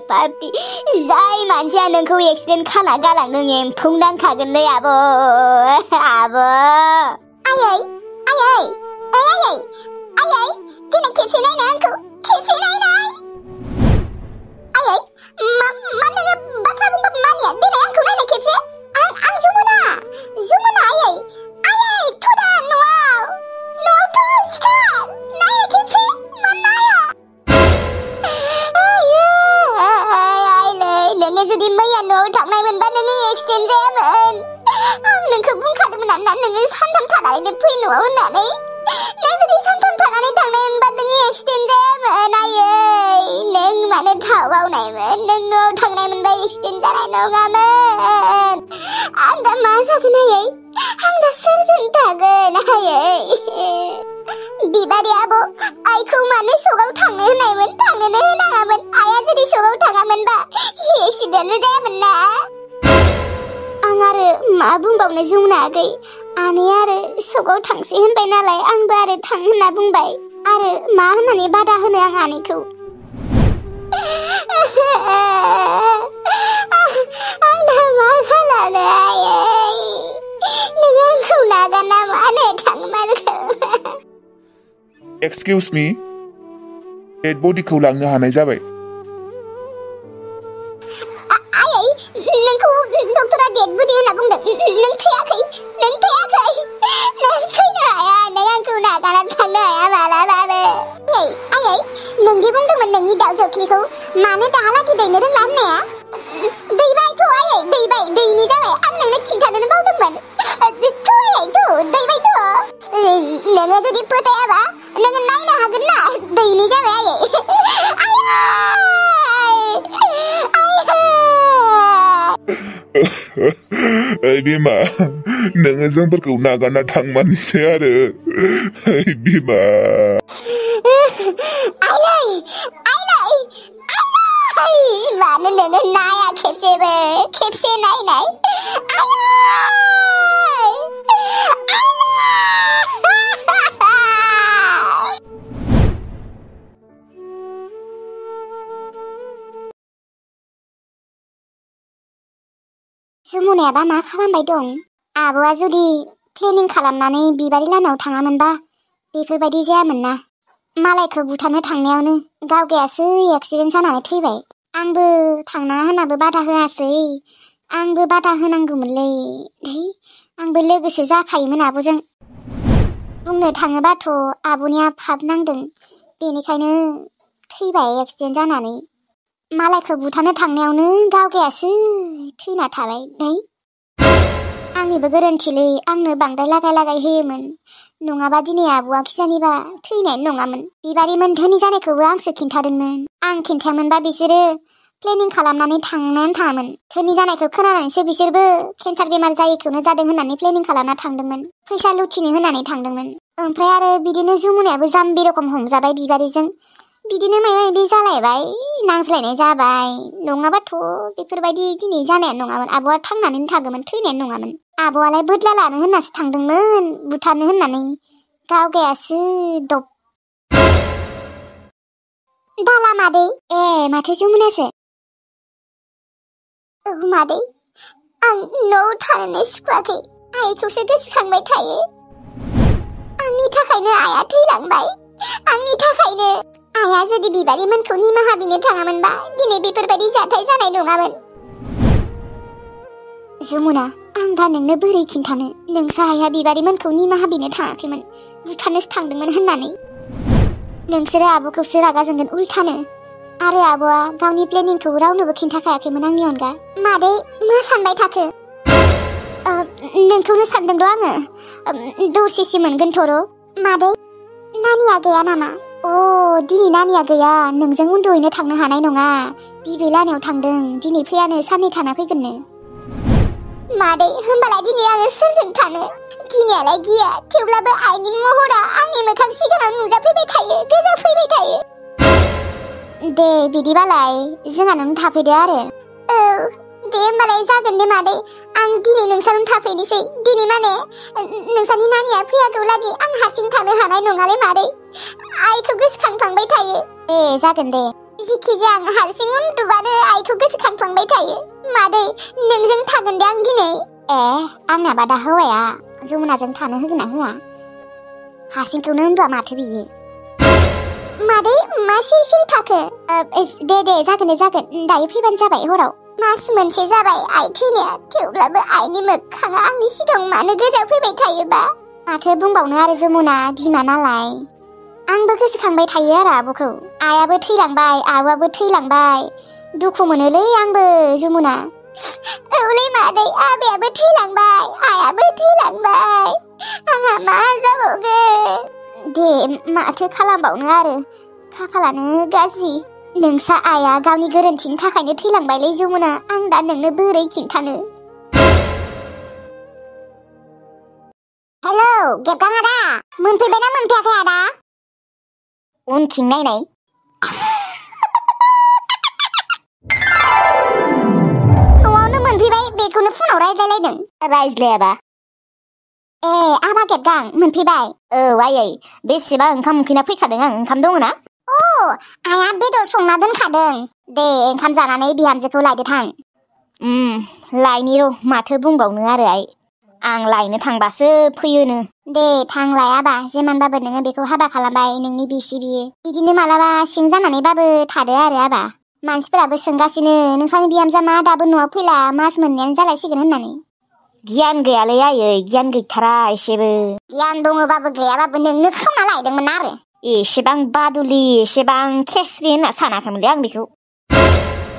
Party जाय मानसिया नोंखौ एक्सिडेन्ट खाना गालांदों एम्फौनांखागोनलै आब' आयै दिनै खेबसे नायनाय आंखौ खेबसे नायनाय आयै मा नोङो बाथ्रा बुंबाबो मानिया दिनै आंखौ नायनाय खेबसे आं जमुना आयै थुदा न'आवथ' सिखार नायनाय खेबसे मा नाया नोङो जुदि मैया न'आव थांनायमोनबा नोङो एक्सिडेन्ट जायामोन आं नोंखौ बुंखादोंमोन आरोना नोङो सानथाम थानानैनो फै न'आव होननानै नों जुदि सानथाम थानानै थांनायमोनबा नोङो एक्सिडेन्ट जायामोन आयै नों मानो थाबावनायमोन नों न'आव थांनायमोनबा एक्सिडेन्ट जानाय नङामोन आं दा मा जागोन आयै आं दा सोरजों थागोन आयै बिबारि आब' आइखौ मानो सगाव थांनो होनायमोन थांनोनो होनाङामोन आइया जुदि सगाव थाङामोनबा एक्सिडेन्टबो जायामोन ना आं आरो मा बुंबावनो जमुना आगै आनैया आरो सगाव थांसै होनबाय नालाय आंबो आरो थां होनना बुंबाय आरो मा होननानै बादा होनो आं आनैखौ आं दा मा खालामनो आयै नों आंखौ नागारना मानो थांमारखो एक्सकिउज मी डेड बडिखौ लांनो हानाय जाबाय आयै नोंखौ डक्टरा डेड बडि होनना बुंदों नों थैयाखै नों थैनो हाया नों आंखौ नागारना थांनो हाया मालाबाबो आयै नोंदि बुंदोंमोन नोंनि दाउ जोख्लिखौ मानो दाहालागै दैनो रोंला होननाया दैबायथ' आयै दैनि जाबाय आं नोंनो खिन्थानोनो बावदोंमोन दैबायथ' नोङो जुदि फोथायाबा नोङो नायनो हागोन ना दैनि जाबाय आयै बिमा नोङो जोंफोरखौ नागारना थांमारनोसै आरो बिमा मानो नोङो नाया खेबसे नायनाय जमुनाया दा मा खालामबाय दं आब'आ जुदि प्लेनिं खालामनानै बिबारि लानाव थाङामोनबा बेफोरबायदि जायामोन ना मालायखौ बुथारनो थांनायावनो गावगायासो एक्सिडेन्ट जानानै थैबाय आंबो थांनाङा होननाबो बादा होआसै आंबो बादा होनांगौमोनलै आंबो लोगोसो जाखायोमोन आब'जों बुंनो थाङोबाथ' आब'निया फाब नांदों बेनिखायनो थैबाय एक्सिडेन्ट जानानै मालायखौ बुथारनो थांनायावनो गावगायासो थैना थाबाय आंनिबो गोरोन्थिलै आंनो बांद्राय लागाय होयोमोन नङाबा दिनै आब'आ खिजानिबा थैनायानो नङामोन बिबारिमोन धोनि जानायखौबो आंसो खिन्थादोंमोन आं खिन्थायामोनबा बिसोरो प्लेनिं खालामनानै थांनायानो थाङामोन धोनि जानायखौ खोनानानैसो बिसोरबो केन्सार बेमार जायैखौनो जादों होननानै प्लेनिं खालामना थांदोंमोन फैसा लुथिनो होननानै थांदोंमोन ओमफ्राय आरो बिदिनो जमुनायाबो जाम्बि रखम हमजाबाय बिबारिजों बिदिनो माबा माबि जालायबाय नांज्लायनाय जाबाय नङाबाथ' बेफोरबायदि दिनै जानायानो नङामोन आब'आ थांनानैनो थागौमोन थैनायानो नङामोन आब'आलाय बोदला लानो होननासो थांदोंमोन बुथारनो होननानै गावगायासो दाला मादै माथो जमुनासो मादै आं न'आव थानोनो सुखुवाखै आइखौसो गोसोखांबाय थायो आंनि थाखायनो आइया थैलांबाय आंनि थाखायनो आइया जुदि बिबारिमोनखौ निमाहा बिनो थाङामोनबा दिनै बेफोरबायदि जाथाय जानाय नङामोन जमुना आं दा नोंनो बोरै खिन्थानो नोंसो आइया बिबारिमोनखौ निमाहा बिनो थाङाखैमोन बुथारनोसो थांदोंमोन होननानै नोंसोरो आब'खौसो रागा जोंगोन उल्थानो आरो आब'आ गावनि प्लेनिंखौ रावनोबो खिन्थाखायाखैमोन आंनि अनगा मादै मा सानबाय थाखो नोंखौनो सानदोंल' आङो दसेसो मोनगोनथ' र' मादै नानिया गैया नामा? अ दिनै नानिया गैया नोंजों उन्दुहैनो थांनो हानाय नङा बिबै लाहानियाव थांदों दिनै फैयानो साननै थाना फैगोननो मादै होमबालाय दिनै आङो सोरजों थानो गिनायालाय गिया थेवब्लाबो आइनि महरा आंनि मोखां सिगाङाव नुजाफैबाय थायो गोजा फैबाय थायो दे बिदिबालाय जोंहानावनो थाफैदो आरो औ दे होमबालाय जागोन दे मादै आं दिनै नोंसानाव थाफैनोसै दिनै माने नोंसानि नानिया फैयागौलागि आं हारसिं थानो हानाय नङालै मादै आइखौ गोसोखांफ्लांबाय थायो दे जागोन दे जिखिजाया आं हारसिं उन्दुबानो आइखौ गोसोखांफ्लांबाय थायो मादै नोंजों थागोन दे आं दिनै आंना बादा हौवाया जमुनाजों थानो होगोन ना होआ हारसिंखौनो उन्दुआ माथो बियो मादै मा सिरि सिरि थाखो दे जागोन दायो फैबानो जाबाय हराव मास मोनसे जाबाय आइ थैनाया थेवब्लाबो आइनि मोखाङा आंनि सिगाङाव मानो गोजा फैबाय थायोबा माथो बुंबावनो आरो जमुना बिमा नालाय आंबो गोसोखांबाय थायो आरो आब'खौ आइयाबो थैलांबाय आब'आबो थैलांबाय दुखु मोनोलै आंबो जमुना औलै मादै आबैयाबो थैलांबाय आइयाबो थैलांबाय आंहा मा जाबावगोन दे माथो खालामबावनो आरो खाफालानो गाज्रि नोंसा आइया गावनि गोरोन्थिनि थाखायनो थैलांबायलै जमुना आं दा नोंनो बोरै खिन्थानो हेलौ गेबगां आदा मोनफैबायना मोनफैयाखै आदा उनथिं नायनाय न'आवनो मोनफैबाय बेखौनो फनाव रायज्लायलायदों रायज्लायाबा आबा गेबगां मोनफैबाय औ आयै बेसेबा ओंखाम उखैना फैखादों आं ओंखाम दङ ना आइया बेदर संना दोनखादों दे ओंखाम जानानै बिहामजोखौ लायदो थां लायनि र' माथो बुंबावनो आरो आं लायनो थांबासो फैयोनो दे थां लायाबा जेमानबाबो नोङो बेखौ हाबा खालामबाय नोंनि बिसि बियो बिदिनो मालाबा सिं जानानैबाबो थादो आरो आबा मानसिफोराबो सोंगासिनो नोंसानि बिहामजोआ मा दाबो न'आव फैला मास मोननैयानो जालायसिगोन होननानै गियान गैयालै आयै गियान गैथारा एसेबो गियान दङबाबो गैयाबाबो नोंनो खावना लायदोंमोन आरो एसेबां बादुलि एसेबां खेस्रि होनना सानाखैमोनलै आं बेखौ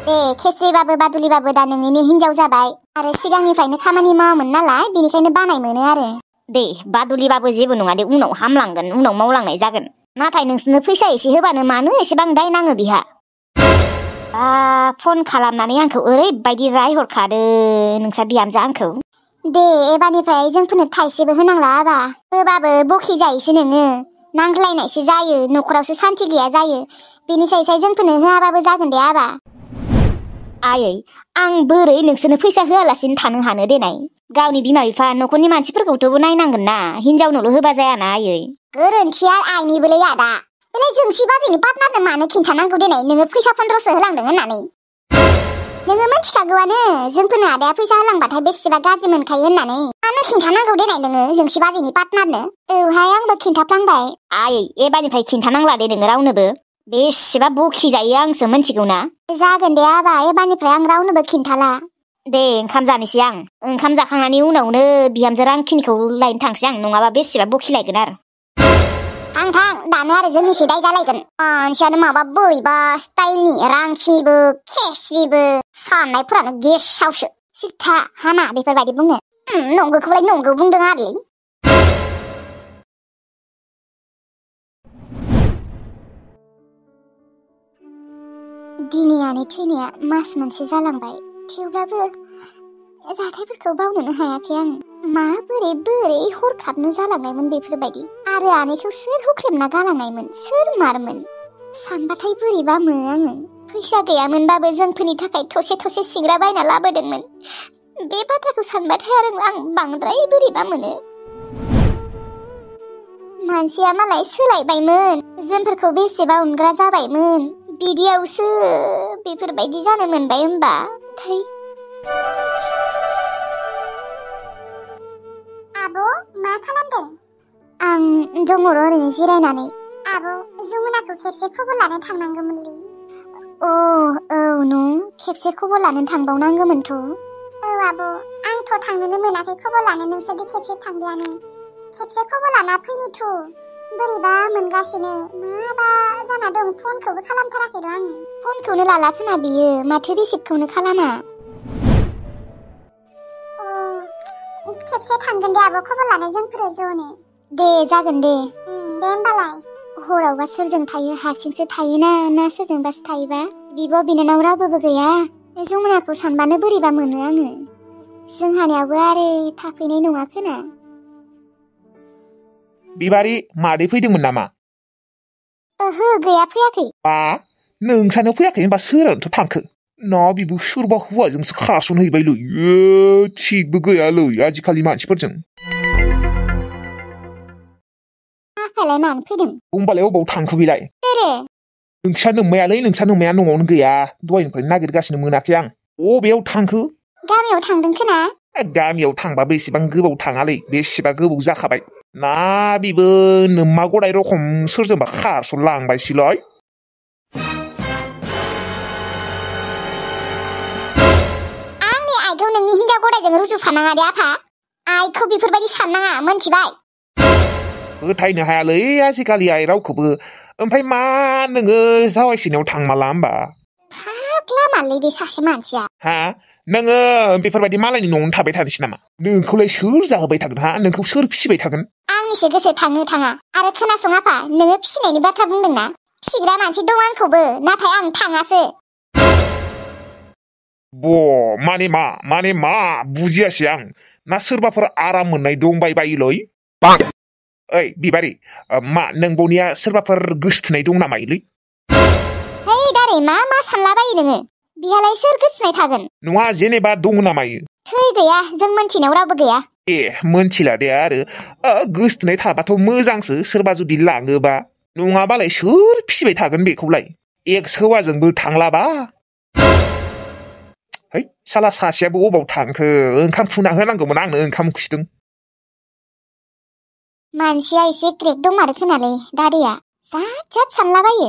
दे खेस्रिबाबो बादुलिबाबो दा नोंनिनो हिनजाव जाबाय आरो सिगांनिफ्रायनो खामानि मावामोन नालाय बेनिखायनो बानाय मोनो आरो दे बादुलिबाबो जेबो नङा दे उनाव हामलांगोन उनाव मावलांनाय जागोन नाथाय नोंसोरनो फैसा एसे होबानो मानो एसेबां दाय नाङो बिहा फन खालामनानै आंखौ ओरैबायदि रायहरखादो नोंसा बिहामजोआ आंखौ दे एबारनिफ्राय जोंफोरनो थाइसेबो होनांला आबा होबाबो बखि जायोसो नोङो नांज्लायनायसो जायो न'खरावसो सान्थि गैया जायो बेनि साय जोंफोरनो होआबाबो जागोन दे आबा आयै आं बोरै नोंसोरनो फैसा होआलासिनो थानो हानो देनाय गावनि बिमा बिफा न'खरनि मानसिफोरखौथ' नायनांगोन ना हिनजावनोल' होबा जायाना आयै गोरोन्थिया आइनिबोलै आदा बेलाय जोंसि बाजैनि पार्टनारनो मानो खिन्थानांगौ देनाय नोङो फैसा 1500 होलांदों होननानै नोङो मिथिखागौआनो जोंफोरनो आदाया फैसा होलांबाथाय बेसेबा गाज्रि मोनखायो होननानै मानो खिन्थानांगौ देनाय नोङो जोंसि बाजैनि पार्टनारनो औहाय आंबो खिन्थाफ्लांबाय आयै एबारनिफ्राय खिन्थानांला दे नोङो रावनोबो बेसेबा बखि जायो आंसो मिथिगौ ना जागोन दे आबा एबारनिफ्राय आं रावनोबो खिन्थाला दे ओंखाम जानोसै आं ओंखाम जाखांनायनि उनावनो बिहामजो रांखिनिखौ लायनो थांसै आं नङाबा बेसेबा बखिलायगोन आरो थां दानो आरो जोंनिसो दाय जालायगोन मानसियानो माबा बोरैबा स्टाइलनि रांखिबो खेस्रिबो साननायफोरानो गेसावसो सिथा हामा बेफोरबायदि बुंनो नंगौखौलाय नंगौ बुंदों आरोलै दिनैयानो थैनाया मास मोनसे जालांबाय थेवब्लाबो जाथायफोरखौ बावनोनो हायाखै आं बोरै हरखाबनो जालांनायमोन बेफोरबायदि आरो आनैखौ सोर हुख्रेमना गालांनायमोन सोर मारमोन सानबाथाय बोरैबा मोनो आङो फैसा गैयामोनबाबो जोंफोरनि थाखाय थसे सिंग्रा बायना लाबोदोंमोन बे बाथ्राखौ सानबाथाय आरो आं बांद्राय बोरैबा मोनो मानसिया मालाय सोलायबायमोन जोंफोरखौ बेसेबा अनग्रा जाबायमोन बिदियावसो बेफोरबायदि जानो मोनबाय होमबा थै आब' मा खालामदों आं दङ ओरैनो जिरायनानै आब' जमुनाखौ खेबसे खबर लानो थांनांगौमोनलै औ खेबसे खबर लानो थांबावनांगौमोनथ' औ आब' आंथ' थांनोनो मोनाखै खबर लानो नोंसोरदि खेबसे थांदोआनो खेबसे खबर लाना फैनिथ' बोरैबा मोनगासिनो माबा जाना दं फनखौबो खालामथाराखै र' आङो फनखौनो लाला खोना बियो माथो रिसिभखौनो खालामा खेबसे थांगोन दे आब' खबर लानो जोंफोरो ज'नो दे जागोन दे होमबालाय हरावबा सोरजों थायो हारसिंसो थायोना ना सोरजोंबासो थायोबा बिब' बिनानाव रावबोबो गैया जमुनाखौ सानबानो बोरैबा मोनो आङो जोंहानियावबो आरो थाफैनाय नङा खोना बिबारि मादै फैदोंमोन नामा ओहो गैया फैयाखै बा नोंसानो फैयाखै होनबा सोरानोथ' थांखो ना बिबो सोरबा हौवाजोंसो खारसनहैबायलै थिगबो गैयालै आजिखालि मानसिफोरजों आफालाय मानो फैदों होमबालाय अबाव थांखो बेलाय सोरो नोंसा नोम्मायालै नोंसा नोम्माया न'आवनो गैया दहायनिफ्रायनो नागिरगासिनो मोनाखै आं अबेयाव थांखो गामियाव थांदों खोना गामियाव थांबाबो एसेबां गोबाव थाङालै बेसेबा गोबाव जाखाबाय ना बिबो नोम्मा गदाय रखम सोरजोंबा खारसनलांबायसैलाय आंनि आइखौ नोंनि हिनजाव गदायजों रुजुफानाङा दे आफा आइखौ बेफोरबायदि साननाङा मोनथिबाय फोथायनो हायालै आजिखालि आइ रावखौबो ओमफ्राय मा नोङो जावायसिनायाव थांमाला होमबा फाग्ला मानलै बे सासे मानसिया हा नोङो बेफोरबायदि मालायनि न'आवनो थाबाय थानोसै नामा नोंखौलाय सोर जाहोबाय थागोन हा नोंखौ सोर फिसिबाय थागोन आंनिसो गोसो थाङो थाङा आरो खोनासं आफा नोङो फिसिनायनि बाथ्रा बुंदोंना फिसिग्रा मानसि दं आंखौबो नाथाय आं थाङासो माने मा बुजियासै आं ना सोरबाफोर आराम मोननाय दंबाय बायोलै ओइ बिबारि मा नोंबौनिया सोरबाफोर गोसथोनाय दं नामालै है दारे मा सानलाबायो नोङो बिहालाय सोर गोसथोनाय थागोन नङा जेनेबा दङ नामायो थै गैया जों मोनथिनायाव रावबो गैया ए मोनथिला दे आरो गोसथोनाय थाबाथ' मोजांसो सोरबा जुदि लाङोबा नङाबालाय सोर फिसिबाय थागोन बेखौलाय एक्स हौवाजोंबो थांलाबा है साला सासेयाबो अबाव थांखो ओंखाम फुना होनांगौमोन आंनो ओंखाम उखैदों मानसिया एसे क्रेक दंमारो खोनालै दादैया जात जात सानलाबायो